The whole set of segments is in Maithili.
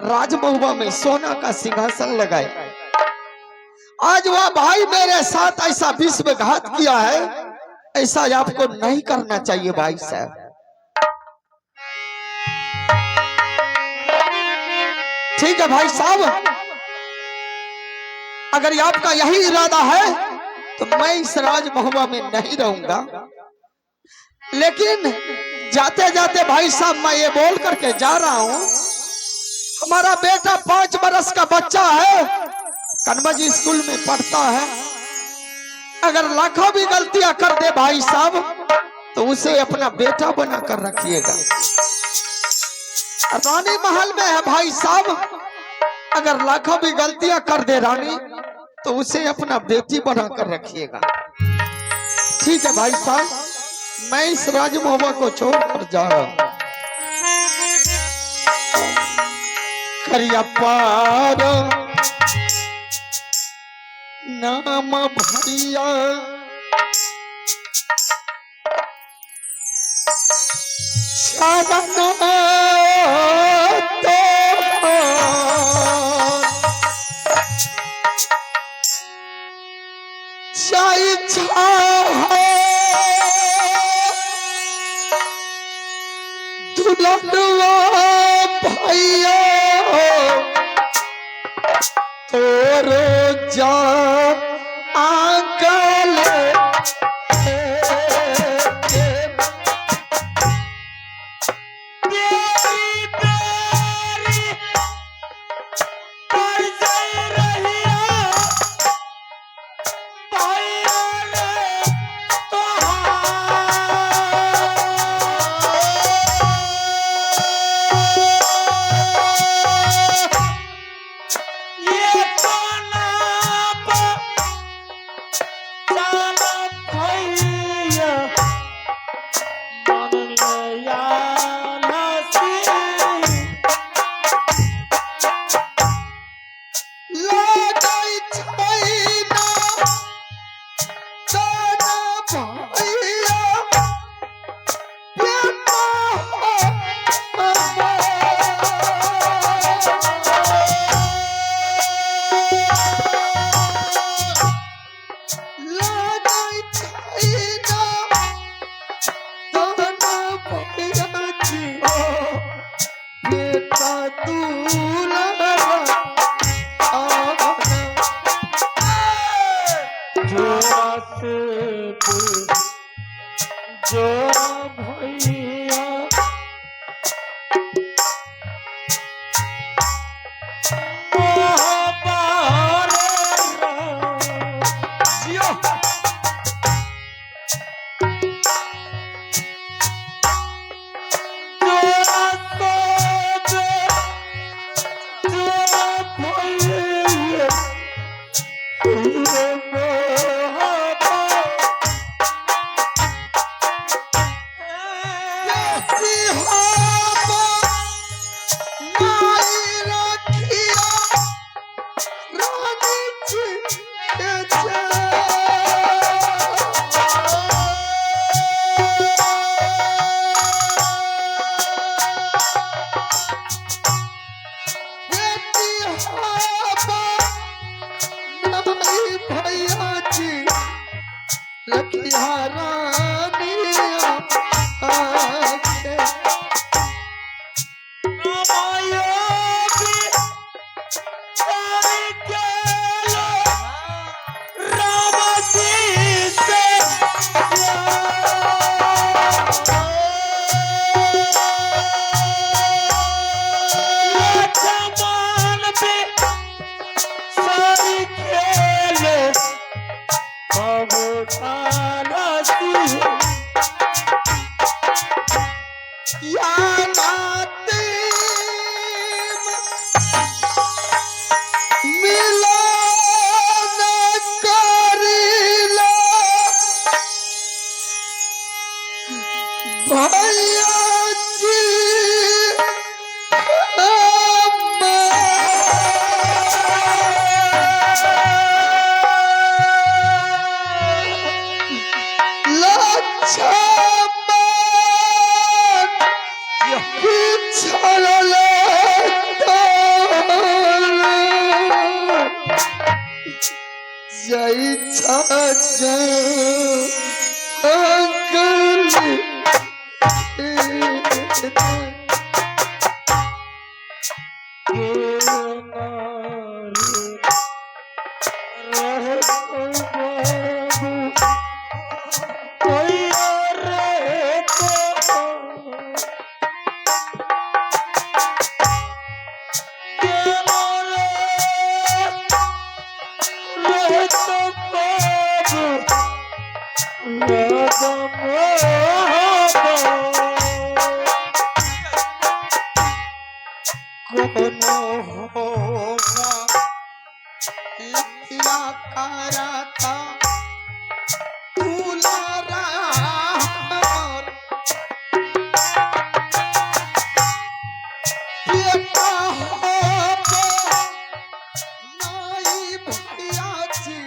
राजमहुआ में सोना का सिंहासन लगाए। आज वह भाई मेरे साथ ऐसा विश्वघात किया है, ऐसा आपको नहीं करना चाहिए भाई साहब। ठीक है भाई साहब, अगर आपका यही इरादा है तो मैं इस राजमहुआ में नहीं रहूंगा, लेकिन जाते जाते भाई साहब मैं ये बोल करके जा रहा हूं, हमारा बेटा 5 बरस का बच्चा है, कन्नौज स्कूल में पढ़ता है, अगर लाखों भी गलतियां कर दे भाई साहब तो उसे अपना बेटा बना कर रखिएगा। रानी महल में है भाई साहब, अगर लाखों भी गलतियां कर दे रानी तो उसे अपना बेटी बना कर रखिएगा। ठीक है भाई साहब, मैं इस राजमहुआ को छोड़कर जा रहा हूं। करिया पार नाम भैया, शरण तो दुलनुआ भैया तोरो जा आंकल तेरी बेरी पर जाई रहिया भैया रे तोहार। ये कोना जाना भैया मन ले आलसी। लगै छै ना जाना भैया बेटा लगै छै ना जाना भैया जी बेटा दुलरा जोरा से जोरा भैया मोहब्बत जियो जोरा से जोरा भैया मोहब्बत। रखिया रानी आके या नाते मिलन करिला भैया जी लक्ष्मण जय चाचा अंकल। कोनो होगा इतिया कराता दुलारा हमर बेटा होबो नाई भैया जी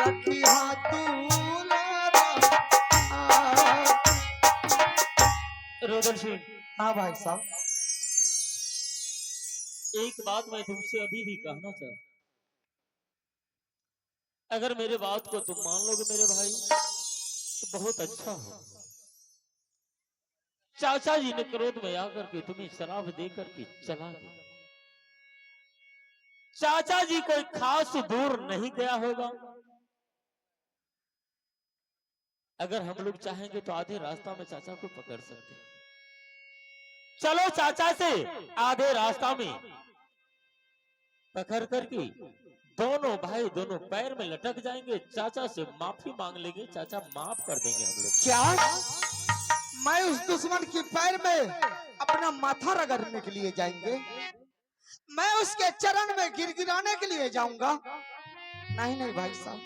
रखिया दुलारा। रोदन सिंह। हाँ भाई साहब। एक बात मैं तुमसे अभी भी कहना चाहता हूं, अगर मेरे बात को तुम मान लोगे मेरे भाई तो बहुत अच्छा हो। चाचा जी ने क्रोध में आकर के तुम्हें शराब दे करके चला गया। चाचा जी कोई खास दूर नहीं गया होगा। अगर हम लोग चाहेंगे तो आधे रास्ता में चाचा को पकड़ सकते हैं। चलो चाचा से आधे रास्ता में पकड़ करके दोनों भाई दोनों पैर में लटक जाएंगे, चाचा से माफी मांग लेंगे, चाचा माफ कर देंगे हम लोग। क्या मैं उस दुश्मन के पैर में अपना माथा रगड़ने के लिए जाएंगे? मैं उसके चरण में गिड़गिड़ाने के लिए जाऊंगा? नहीं नहीं भाई साहब,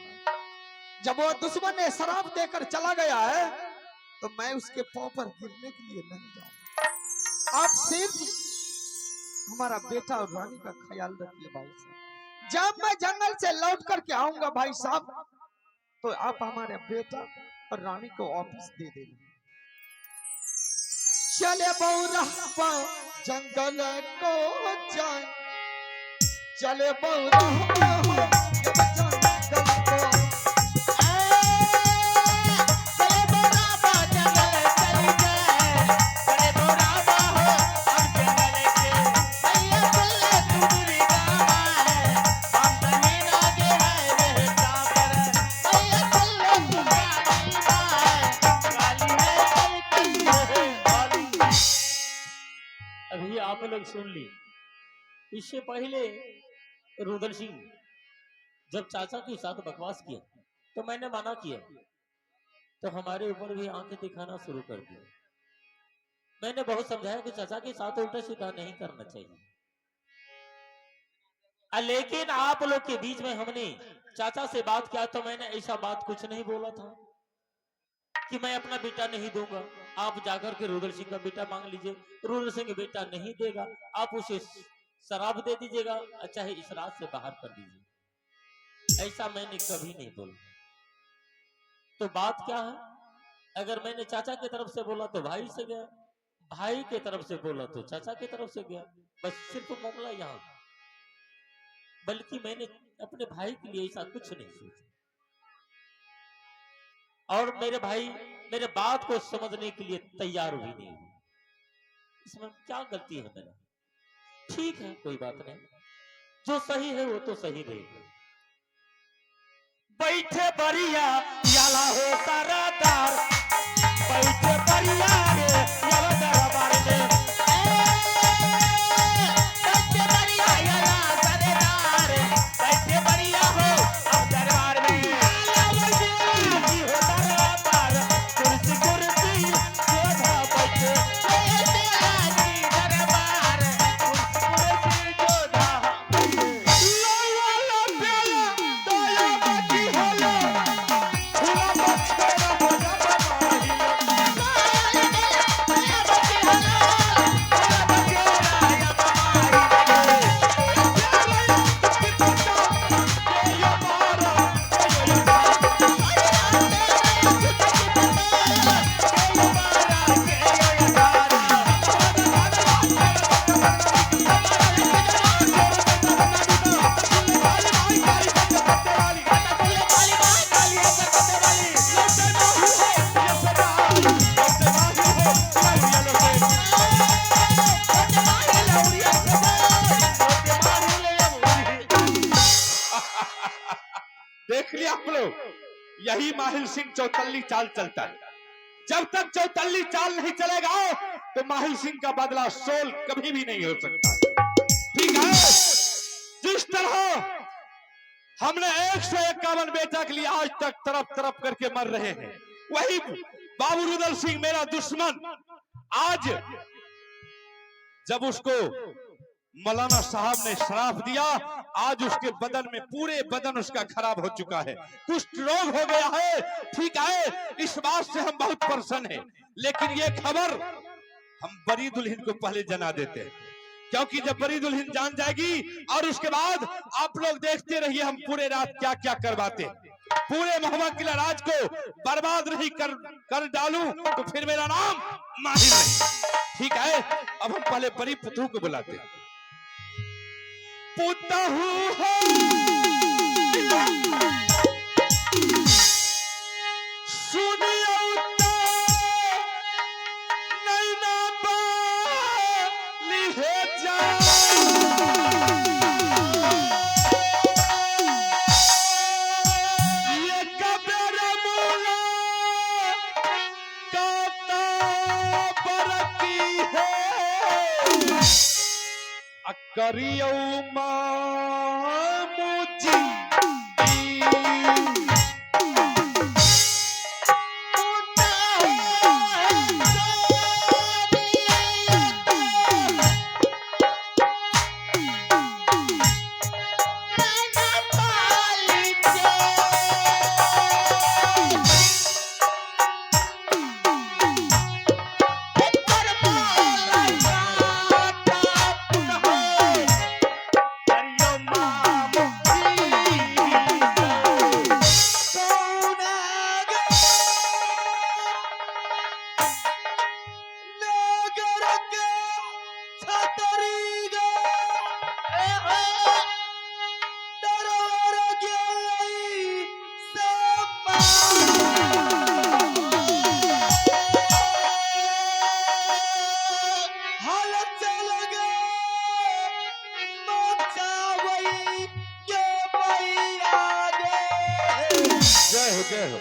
जब वो दुश्मन ने शराब देकर चला गया है तो मैं उसके पांव पर गिरने के लिए नहीं जाऊंगा। आप सिर्फ हमारा बेटा और रानी का ख्याल रखिए भाई साहब। जब मैं जंगल से लौट करके आऊंगा भाई साहब तो आप हमारे बेटा और रानी को वापस दे देना। चले बौरा जंगल को जाए, चले बौरा जंगल को। अभी आप लोग सुन ली। इससे पहले रुदल सिंह जब चाचा के साथ बकवास किया तो मैंने मना किया, तो हमारे ऊपर भी आंखें दिखाना शुरू कर दिया। मैंने बहुत समझाया कि चाचा के साथ उल्टा सीधा नहीं करना चाहिए, लेकिन आप लोग के बीच में हमने चाचा से बात किया तो मैंने ऐसा बात कुछ नहीं बोला था कि मैं अपना बेटा नहीं दूंगा, आप जाकर के रुदल सिंह का बेटा मांग लीजिए, रुदल सिंह बेटा नहीं देगा, आप उसे शराब दे दीजिएगा, चाहे इस रात से बाहर कर दीजिए। ऐसा मैंने कभी नहीं बोला। तो बात क्या है, अगर मैंने चाचा की तरफ से बोला तो भाई से गया, भाई के तरफ से बोला तो चाचा की तरफ से गया, बस सिर्फ मामला यहाँ। बल्कि मैंने अपने भाई के लिए ऐसा कुछ नहीं सोचा और मेरे भाई मेरे बात को समझने के लिए तैयार भी नहीं हुए। इसमें क्या गलती है मेरा? ठीक है, कोई बात नहीं, जो सही है वो तो सही रहेगा। बैठे बरिया याला हो सरदार, बैठे बरिया रे याला दरबार में, बैठे बरिया याला सरदार, बैठे बरिया हो अब दरबार में। याला जी हो दरबार, कुर्सी कुर्सी जोधा बैठे, बैठे जी दरबार, कुर्सी कुर्सी जोधा बैठे। ला प्याला दया बाकी होलो, झूला बछड़ा हो जा। दया बचे हलो, भाइयों, यही माहिल सिंह चौतल्ली चाल चलता है। जब तक चौतल्ली चाल नहीं चलेगा तो माहिल सिंह का बदला सोल कभी भी नहीं हो सकता। ठीक है, जिस तरह हमने 151 बेटा के लिए आज तक तरफ तरफ करके मर रहे हैं, वही बाबू रुदल सिंह मेरा दुश्मन आज जब उसको मौलाना साहब ने श्राप दिया, आज उसके बदन में पूरे बदन उसका खराब हो चुका है, कुष्ठ रोग हो गया है। ठीक है, इस बात से हम बहुत प्रसन्न हैं, लेकिन ये खबर हम बड़ी दुल्हन को पहले जना देते हैं, क्योंकि जब बड़ी दुल्हन जान जाएगी और उसके बाद आप लोग देखते रहिए हम पूरे रात क्या क्या करवाते हैं। पूरे मोहम्मद किला राज को बर्बाद नहीं कर डालूं तो फिर मेरा नाम माहिर नहीं। ठीक है, अब हम पहले बड़ी पुतहू को बुलाते हैं। पुतहू हो सुनियो नैना बाली है जा, ये कबर मुला काता बरकी है, करियो मामूजी जय हो, जय हो।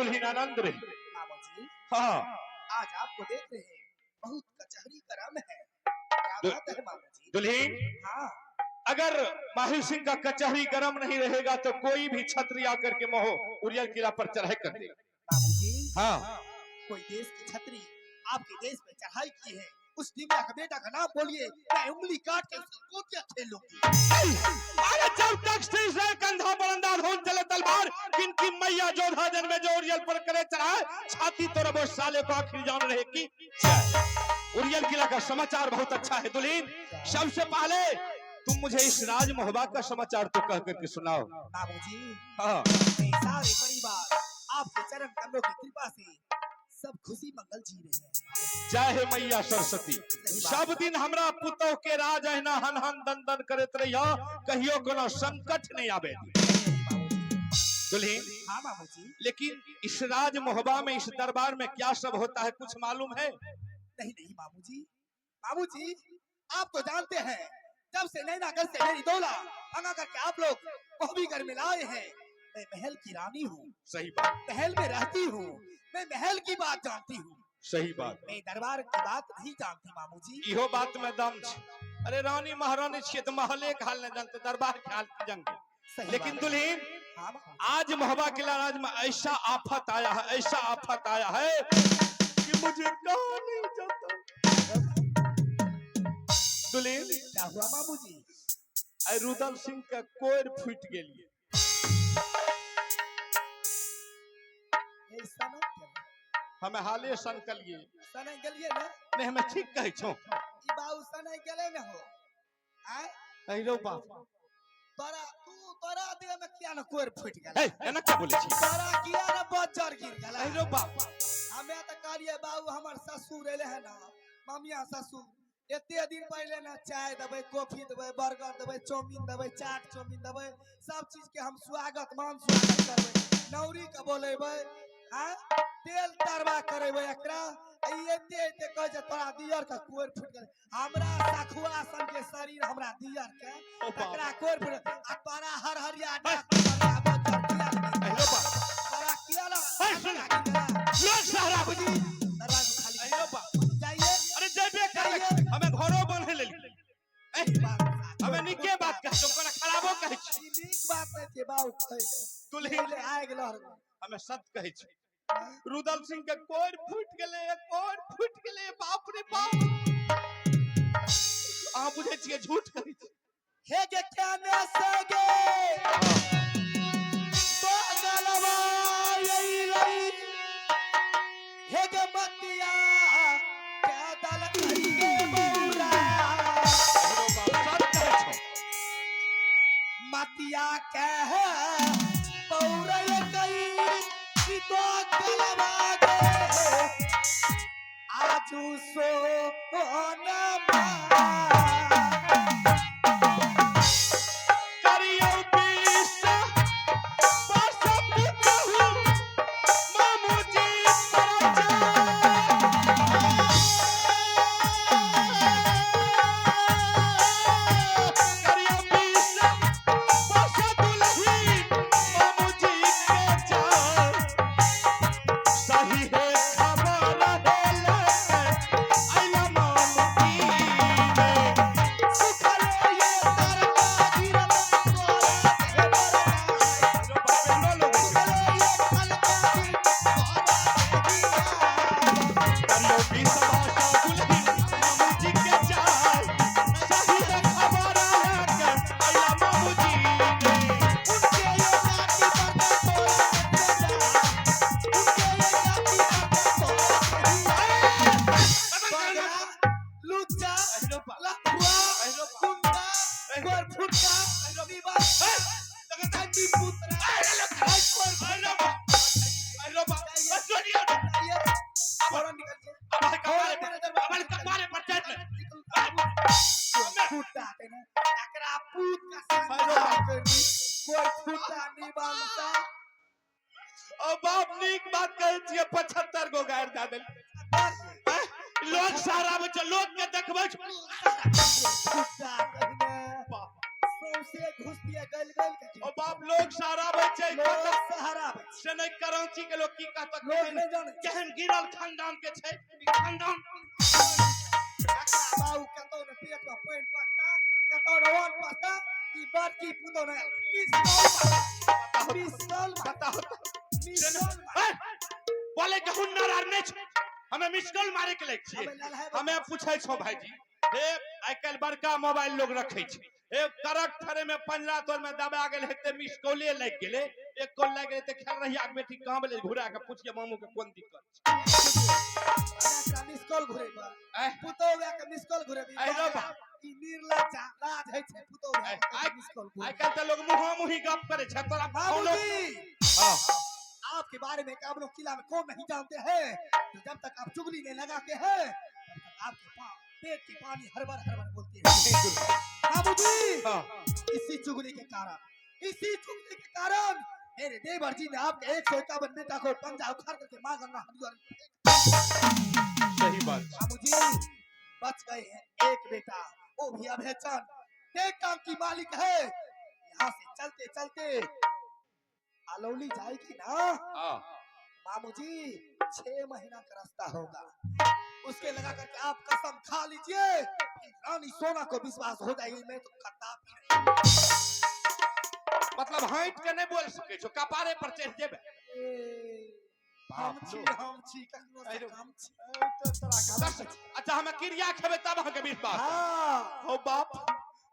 दुल्हीन आनंद रही। मामू जी, हाँ। आज आपको देख रहे हैं, बहुत कचहरी करम है। क्या बात है मामू जी? दुल्हीन, हाँ। अगर माहिल सिंह का कचहरी गर्म नहीं रहेगा तो कोई भी छत्री आकर के मोह उरियल किला पर चढ़ाई कर देगा। मामू जी, हाँ। कोई देश की छत्री आपके देश में चढ़ाई की है, उस डिबिया का बेटा का नाम बोलिए, मैं उंगली काट के उसकी गोटियां खेल लूंगी। अरे जब तक श्री से कंधा बलंदा धोन चले तलवार, किनकी मैया जोधा जन में जो उरियल पर करे चढ़ाए, छाती तो रबो साले को आखिर जान रहे की जय। उरियल किला का समाचार बहुत अच्छा है दुल्हीन। सबसे पहले तुम मुझे इस राज महोबा का समाचार तो कह करके सुनाओ। बाबू जी, हाँ। सारे परिवार आपके चरण कमलों की कृपा से सब खुशी मंगल जी रहे हैं। जय हे मैया सरस्वती। सब दिन हमरा पुतोह के राज अहिना हन हन दन दन करत रहियो, कहियो कोनो संकट नहीं आवे। दुल्हीन। हाँ बाबू जी। लेकिन इस राज मोहबा में, इस दरबार में क्या सब होता है कुछ मालूम है? नहीं नहीं बाबू जी, बाबू जी आप तो जानते हैं, जब से नैनागढ़ से मेरी दौला भंगा करके आप लोग मोहबीगढ़ में लाए हैं, मैं महल की रानी हूँ। सही बात। महल में रहती हूँ, मैं महल की बात जानती हूँ। सही बात। मैं दरबार की बात नहीं जानती मामू जी। इहो बात में दम छे। अरे रानी महारानी छिए तो महले के हाल नहीं जानते, दरबार के हाल की जानते। सही लेकिन बात। दुल्हीन, हाँ, मामू। आज महोबा किला राज में ऐसा आफत आया है, ऐसा आफत आया है कि मुझे कहा नहीं जाता। दुल्हीन, क्या हुआ मामू जी? आई रुदल सिंह का कोर फूट गेलिए। ऐसा ना हमें हाले संकलिए। सना गेलिए ना? नहीं, हमें ठीक कहै छौ। ई बाबू सना गेले ना हो। आय? अरे बाप। तोरा तू तोरा देह में किया ना कोर फूट गेल? ए, एना क्या बोले छी? तोरा किया ना बज्जर गिर गेल? अरे बाप। हमें तो कहलिए बाबू हमर ससुर एले है ना, ममिया ससुर, एते दिन पहले ना चाय देबै, कॉफी देबै, बर्गर देबै, चाउमीन देबै, चाट चाउमीन देबै, सब चीज के हम स्वागत मान स्वागत करबै, नौरी के बोलेबै, आँ तेल तरवा करेबै एकरा। ई एते एते कहै छै तोरा दियर के कोर फूट गेल। हमरा सखुआ सन के शरीर हमरा दियर के तकरा कोर फूट गेल। आ तोरा हरहरिया डाक तोरा बज्जर किया अरे बाप। तोरा किया ना? ए, सुन। लोग सहरा बुझी। दरवाजा खाली। अरे बाप। जाइए। अरे जयबे करबै, हमें घरो बन्हे लेली। हमें नीके बात कहै छौ, कोना खराबो कहै छी। ई नीक बात नहि छै बाबू, कहै दुल्हीन, ले आगि लहर। हमें सत कहै छी। रुदल सिंह के कोर फूट गेलै, कोर फूट गेलै, बाप रे बाप। अहाँ बुझै छियै झूठ कहै छी। हे गे केने से गे बगलवा अइलै, हे गे मतिया के दल गे बौरा। अरे बाप, सत कहै छौ। मतिया के बौरा गई तो गलवा गे आजू सो नमा। करियौ विष पास पुतहु मामूजी पर करियौ विष पास दुल्हीन मामूजी के जान। सही है खबर है लेके अइला मामूजी ने। सुखले ये तरका गिरल तोरा के बरनाई। सुखले ये खलका गिरल तोरा के गिराई। करियौ विष पास दुल्हीन मामूजी के जान। सही है खबर लेके अइला मामूजी ने। उनके ये नाती बरना तोरा के जा। उनके ये नाती बरना तोरा के गिराई। बगरा, लुच्चा, लफुआ, गुंडा, गोरफुटा, निवास, चंडी पुत्रा, जाइए, फौरन निकलिए। फौरन मेरे दरबार से फूटा के ना, एकरा पूत का संहार कर दी। कोई फूटा निवालता। ओ बाप नीक बात कहै छियै, 75 गो गारि दए देल। लोक सारा बच्चा लोक के देखबै छै। फूटा कहिने। सौंसे घुसतिए गल गल के। ओ बाप, लोग सराबै छै। लोग पता सहारा छै। से नहि, कराची के लोग की कहता? लोग केहन नहि जानै छै। केहन गिरल खानदान के छै ई खानदान। ककरा बाबू कतौ ने पेट में पानि पकता, कतौ ने अन्न पकता, ई बड़की पुतौ ने मिस कॉल, मिस कॉल। बताओ। Miss call. ए, बोले के हुनर आर नहि छै, हमे मिस कॉल मारे के लायक छियै? हमे ललहाय। हमे पूछै छौ भाईजी, हे आइ काल्हि बड़का मोबाइल लोग रखै छै, हे करक थरे में पंजरा तोर में दबा गेल हेतै, मिस कॉले लागि गेलै, एक कॉल लागि गेलै तऽ खेल रहिया के बेटी कहाँ भेलै? घुरा के पूछिए मामू के कोन दिक्कत छै। एकरा मिस कॉल घुरेबा? ऐ। पुतौ के मिस कॉल घुरेबी? ऐ रो बा। ई निर्लज्ज लाज होइ छै पुतौ ऐ, के मिस कॉल आइ घुरेबा? काल्हि तऽ लोग मुँहो मुँही गप करै छै, तोरा फोनो बाबूजी, हाँ। आपके बारे में काबलो किला में कौन नहीं जानते हैं, तो जब तक आप चुगली नहीं लगाते हैं तब तक आपके पेट के पानी हरबर हरबर बोलते हैं। बाबूजी, हाँ। इसी चुगली के कारण, इसी चुगली के कारण मेरे देवर जी ने आपके 151 बेटा को पंजा उखाड़ करके माँ गंगा हरिद्वार में फेंक। सही बात छै। बाबूजी, बच गए हैं एक बेटा, वो भी अभयचंद टेक की मालिक है। यहाँ से चलते चलते अलौली जाएगी ना? हाँ। मामू जी, 6 महीना का रास्ता होगा, उसके लगा करके आप कसम खा लीजिए कि रानी सोना को विश्वास हो जाएगी, मैं तो कदापि नहीं। मतलब हटि के नहि बोल सकै छौ, कपारे पर चढ़ि जेबै। ए, हम बाप छी, रो। हम छी, कखनो से अरे। कम छी तोरा कम छी। अच्छा, हमे क्रिया खेबै तब अहाँके विश्वास? हाँ। हो बाप,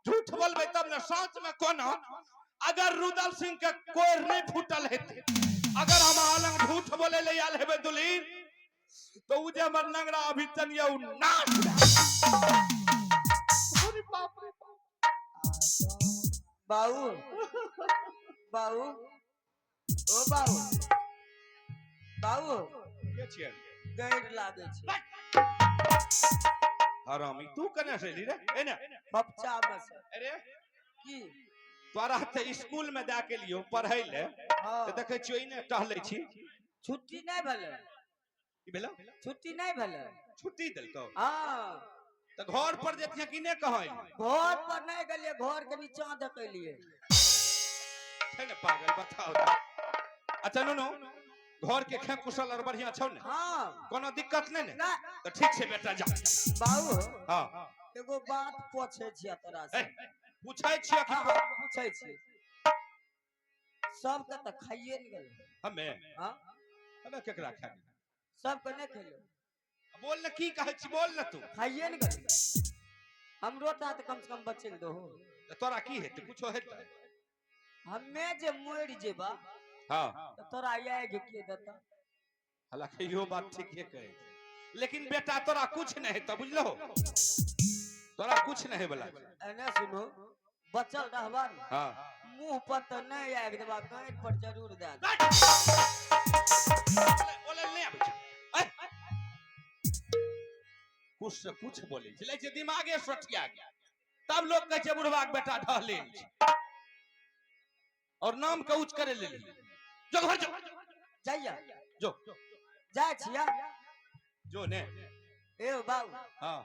झूठ बोलबै तब ने साँच में। कोना अगर रुदल सिंह के कोर नहीं फूटल हेतै, अगर हम अहाँ लग झूठ बोले ले आयल हेबै दुलीन, तो उ जे हमर नंगरा अभिचन ये उ नाश भए। अरे बाप रे बाप। बाबू, बाबू, ओ बाबू, बाबू। के छियै? गैर लागै छै। हरामी, तू कने से एली रे एने? बच्चा में से। अरे। की? तोरा तऽ स्कूल में दए के लियो पढ़ै ले, हाँ। तऽ देखै छियो इने टहलै छी। छुट्टी नहि भेलै। की भेलौ? छुट्टी नहि भेलै। छुट्टी देलकौ? हाँ। तऽ घर पर जेतिहे कि ने कहै? घर पर नहि गेलियै, घर के नीचा धकेलियै। छै ने पागल, बताओ तऽ। अच्छा नुनू, घर के खे कुशल और बढ़िया छौ ने? हाँ। कोनो दिक्कत नहि ने? ना। तऽ ठीक छै बेटा, जा। बाबू। हाँ। एगो बात पूछै छियै तोरा से। ए, पूछै छियै कि? हाँ हाँ, पूछै छियै। सबके तऽ खाइए ने गेलै। हमे? हाँ। हमे केकरा खा गेलै? सबके नहि खेलो? बोल ने, की कहै छी, बोल ने तू। खाइए ने गेलै, हमरो टा तऽ कम से कम बचल दहो। तऽ तोरा की हेतै? कुछो हेतै? हमे जे मरि जेबा तऽ तोरा आगि के देता? हालांकि इहो बात ठीके कहै छै, लेकिन बेटा तोरा कुछ नहि हेतौ, बुझलहो? तोरा कुछ नहि होय बला छै। एने सुनो, बचल रहबा ने? हाँ। मुंह पर तऽ नहि आगि देबा, गाँठ पर जरूर दए दे। बोले नहि आबै छै। ऐ, कुछ से कुछ बोले छै, लै छै दिमागे सठिया गेल। तब लोग कहै छै बुढ़वा के बेटा ढहले छै और नाम के ऊंच करे लेली। जो घर जो। जाइया? जो। जाइ छिया। जो ने। ए बाबू। हाँ।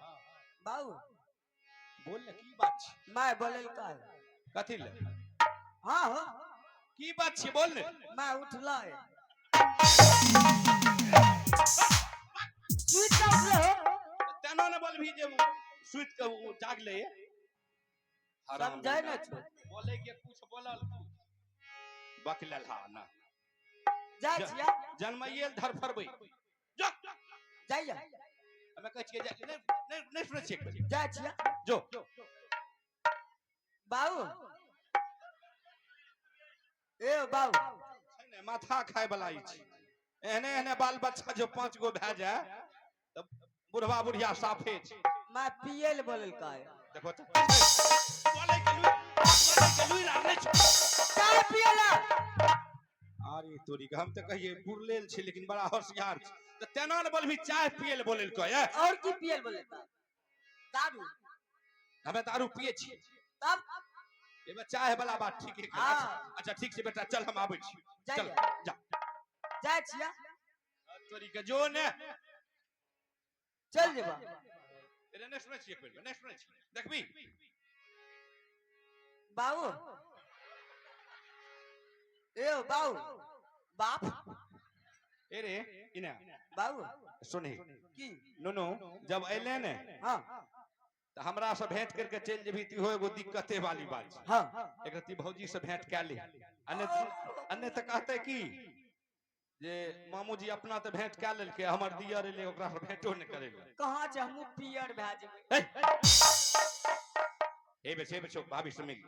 बाबू। बोल ने, की बात छै? माय बोलल का। कथी ले? हाँ हो। की बात छै, बोल ने। माय उठला है, सुति कऽ उठले हो। तेना ने बोलभी जे सुति के उ जागले। समझै ने छो। बोले के कुछ बोलल कुछ बकलेल। हा ना। जाइ छिया। जन्मैये धरफरबै जो। जाइया? हमे कहै छियै जे नहि नहि नहि सुनै छियै एक बेर? जाइ छिया। जो। बाबू, ए बाबू। छै ने माथा खाय वाला ई छै। एहने एहने बाल बच्चा जो पांच गो भए जाय तऽ बुढ़वा बुढ़िया साफे छै। माय पिए ले बोलल का है। देखो तऽ बोले के लुइ, बोले के लुइ आर नहि छै। चाय पिए ला। अरे तोरी के, हम तऽ कहिए बुड़लेल छै लेकिन बड़ा होशियार छै। तऽ तेना ने बोलभी चाय पिए ले बोलल कहे। और की पिए ले बोलल का? दारू? हमे दारू पिए छी? तब? एमे चाय वाला बात ठीक है। हाँ। अच्छा ठीक छै बेटा, चल हम आबै छी। चल। जाइया? जा। जाइ छिया। तोरी के, जो ने। चल जेबा। अरे नहि सुनै छियै एक बेर? नहि सुनै छी? देखबी। बाबू ए बाबू बाप ए रे इना बाबू सुनही की नुनू जब अयले ने हाँ तऽ हमरा से भेंट करके चलि जेबही तऽ इहो एगो दिक्कते वाली बात छै। हाँ एक रत्ती भौजी से भेंट कए ले, अन्य तऽ कहते की जे मामूजी अपना तऽ भेंट कए लेलकै, हमर दियर एलै ओकरा से भेंटो नहि करेलै। कहाँ छै हमहूँ पियर भए जेबै। हे बे, हे बे, भाभी से मिल।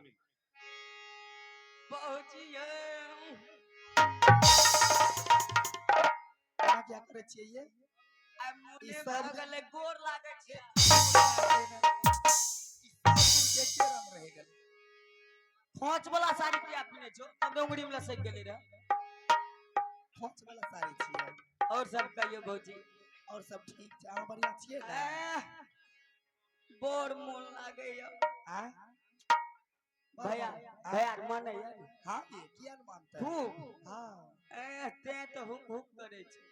भौजी यै अहाँ क्या करै छियै ये? आइ मुने ई सब भऽ गेलै, गोर लागै छै। ई सब दिन के एके रंग रहि गेलै। फोच वाला साड़ी किया पिन्है छौ? तब उंगरी में लसकि गेलै रह। फोच वाला साड़ी छियै। और सब कहियौ भौजी। और सब ठीक छै, अहाँ बढ़िआँ छियै ने? एह, बड़ मोन लागैया। आँय? भैया आँय? भैया मानैया ने? हाँ ये किया ने मानतै? खूब। हाँ। एह, तें तऽ हुक हुक करै छै।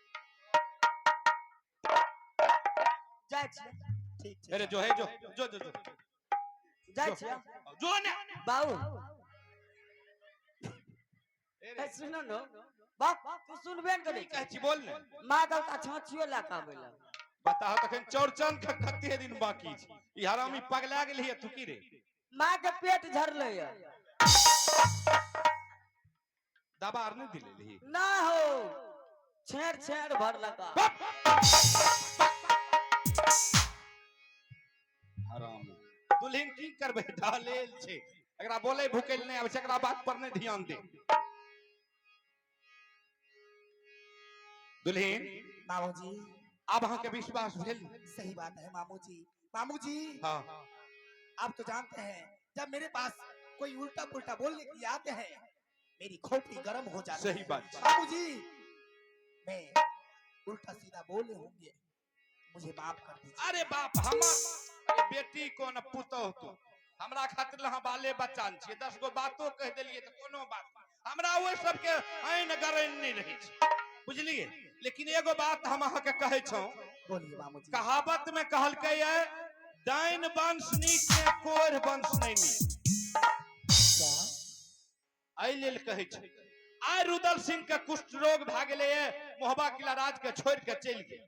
जाइ छियै। ठीक छै। अरे जो है जो जो जो जो जाइ छियै। जो ने बाबू ए ए रे, सुनो न बाप, तू सुनबे ने करै की कहै छी बोल ने। माँ कहलका छाँछियो लए कऽ आबै लए। बताह तखन चौरचन के कते दिन बाकी छै? ई हरामी पगला गेलही तू की रे? माँ के पेट झरलै या। दवा आर नहि दिलेलही? ना हो, छेड़ छेड़ भरलका। हरामी दुल्हन की करबै, ढलेल छै, एकरा बोले भूकै लए नहि आबै छै, एकरा बात पर नहि ध्यान दे। दुल्हन मामूजी आब अहाँके विश्वास भेल? सही बात है मामूजी। मामूजी हाँ आप तो जानते हैं, जब मेरे पास कोई उल्टा पुल्टा बोलने के लिए आते हैं मेरी खोपड़ी गर्म हो जाती सही है। बात छै। मामूजी मैं उल्टा सीधा बोले होंगे, मुझे माफ कर दीजिए। अरे बाप हमर, अरे बेटी कोन पुतोह तू, हमरा खातिर अहाँ बाले बच्चा छियै, 10 गो बातो कहि देलियै तऽ कोनो बात नहि, हमरा ओहि सबके ऐन गरैन नहि रहै छै, बुझलियै? लेकिन एगो बात हम अहाँके कहै छौं। बोलिए मामूजी। कहावत में कहलकै ये डाइन वंश नीक ने कोढ़ वंश नहि नीक। क्या? एहि लेल कहै छै आइ रुदल सिंह के कुष्ठ रोग भए गेलैये, मोहबा किला राज के छोड़ि के चलि गेल।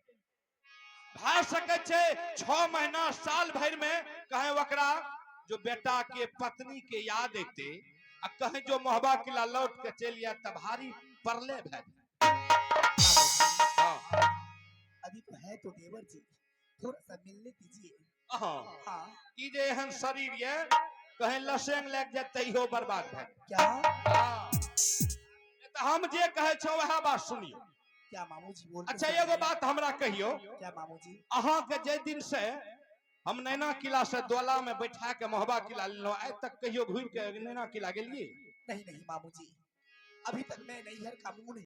भए सकै छै 6 महीना साल भरि में कहे ओकरा जो बेटा के पत्नी के याद एते आ कहे जो मोहबा किला लौट के चलि जाए त भारी परले भए जाए। हाँ। अभी तो है तो देवर जी, थोड़ा सा मिलने दीजिए। हाँ। हाँ। ई जे एहन शरीर ये कहे लसेंग लागि जाए तैयो बर्बाद भए जाए। क्या? हाँ। तऽ हम जे कहै छौ वएह बात सुनियौ। क्या मामूजी बोल? अच्छा एगो बात हमरा कहियौ। क्या मामूजी? अहाँ के जे दिन से हम नैना किला से दोला में बैठा के मोहबा किला लेलहुँ, आइ तक कहियो घुरि के नैना किला गेलियै? नहीं नहीं मामूजी, अभी तक मैं नैहर का मुंह नहीं